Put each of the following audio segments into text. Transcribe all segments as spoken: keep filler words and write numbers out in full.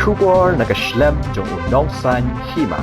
Khubor na ka shlem jong u nongsaiñ hima.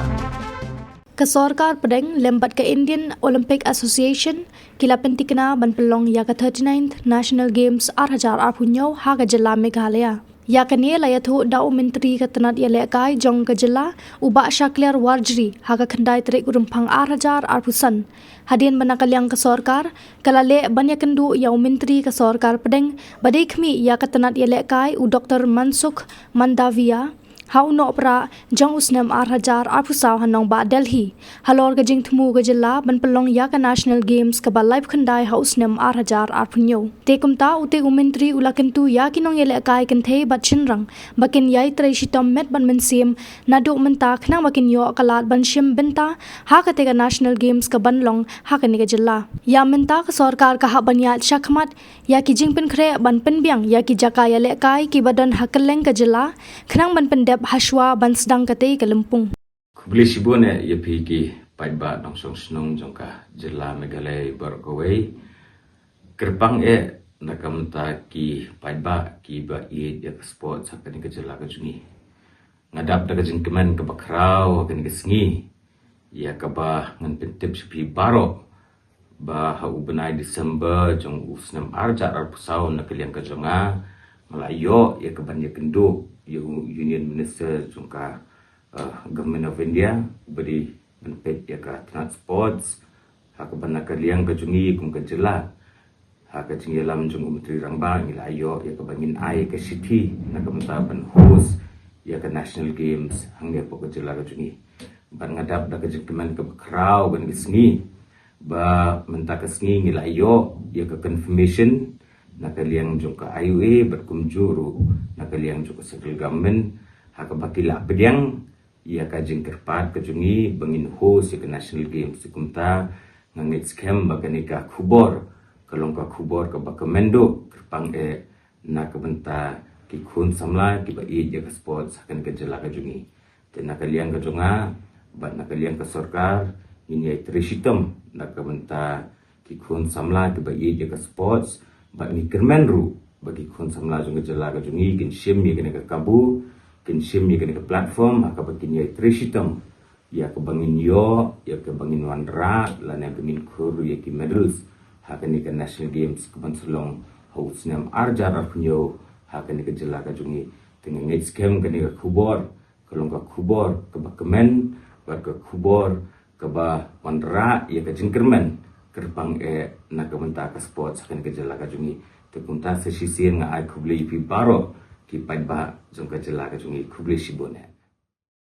Ka sorkar pdeng lem bad ka Indian Olympic Association ki la pyntikna ban pynlong ïa ka thirty-ninth National Games ar hajar arphew hynñiew ha ka jylla Meghalaya. Ïa kane la ïathuh da u Myntri ka tnat ïalehkai jong ka jylla, u Bah Shakliar Warjri, ha ka khyndai tarik u Rymphang ar hajar arphew san. Hadien ba na ka liang ka sorkar ka la leh ban ïakynduh ïa u Myntri ka sorkar pdeng ba dei khmih ïa ka tnat ïalehkai, u Doktor Mansukh Mandaviya, ha u Nohprah jong u snem ar hajar arphew saw ha nongbah Delhi, halor ka jingthmu ka jylla ban pynlong ïa ka National Games kaba laiphew khyndai ha u snem ar hajar arphew hynñiew. Te kumta, u te u Myntri u la kyntu ïa ki nongïalehkai kynthei bad shynrang ba kin ïai trei shitom met bad mynsiem naduh mynta khnang ba kin ïoh ka lad ban shim bynta ha kata ka National Games kaban long ha kane ka jylla. Ïa mynta ka sorkar ka hap ban ïaid shakhmat ïa ki jingpynkhreh ban pynbiang ïa ki jaka ïalehkai kiba don ha kylleng ka jylla khnang ban pyndep hashwa ban sdang katei ka lympung. Khublei shibun eh ïa phi ki paidbah nongshong shnong jong ka jylla Meghalaya baroh kawei. Kyrpang eh na ka bynta ki paidbah kiba ïeit ïa ka sports ha kane ka jylla ka jong ngi. Nga dap da ka jingkmen kaba khraw ha kane ka sngi ïa kaba ngan pyntip sha phi baroh ba ha u bnai December jong u snem ar hajar arphew saw na ka liang ka jong nga, nga la ïoh ïa kaban ïakynduh ïa u Union Minister jong ka, eh, Government of India, uba dei ban peit ïa ka tnat sports, ha kaba na ka liang ka jong ngi kum ka jylla, ha ka jingïalam jong u Myntri Rangbah ngi la ïoh ïa kaba ngin ai ka shithi na ka bynta ban host ïa ka National Games hangne hapoh ka jylla ka jong ngi. Bad nga dap da ka jingkmen kaba khraw ha kane ka sngi ba mynta ka sngi ngi la ïoh ïa ka confirmation na ka liang jong ka I O A bad kumjuh ruh na ka liang jong ka central government, ha kaba ki la pdiang ïa ka jingkyrpad ka jong ngi ba ngin host ïa ka National Games. Te kumta nga ngeit skhem ba kane ka khubor ka long ka khubor kaba kmen duh, kyrpang eh na ka bynta ki khun samla kiba ïeit ïa ka sports ha kane ka jylla ka jong ngi. Te na ka liang ka jong nga bad na ka liang ka sorkar ngin ïai trei shitom na ka bynta ki khun samla kiba ïeit ïa ka sports, bad ngi kyrmen ruh ba ki khun samla jong ka jylla ka jong ngi kin shim ïa kane ka kabu, kin shim ïa kane ka platform ha kaba kin ïai trei shitom ïa kaba ngin ïoh, ïa kaba ngin wanrah lane ba ngin khur ïa ki medals ha kane ka National Games kaban sa long ha u snem ar hajar arphew hynñiew ha kane ka jylla ka jong ngi. Te nga ngeit skhem kane ka khubor ka long ka khubor kaba kmen bad ka khubor kaba wanrah ïa ka jingkyrmen, kyrpang eh na ka bynta ka sports ha kane ka jylla ka jong ngi. Te kumta sa shisien nga ai khublei ïa phi baroh ki paidbah jong ka jylla ka jong ngi. Khublei shibun eh.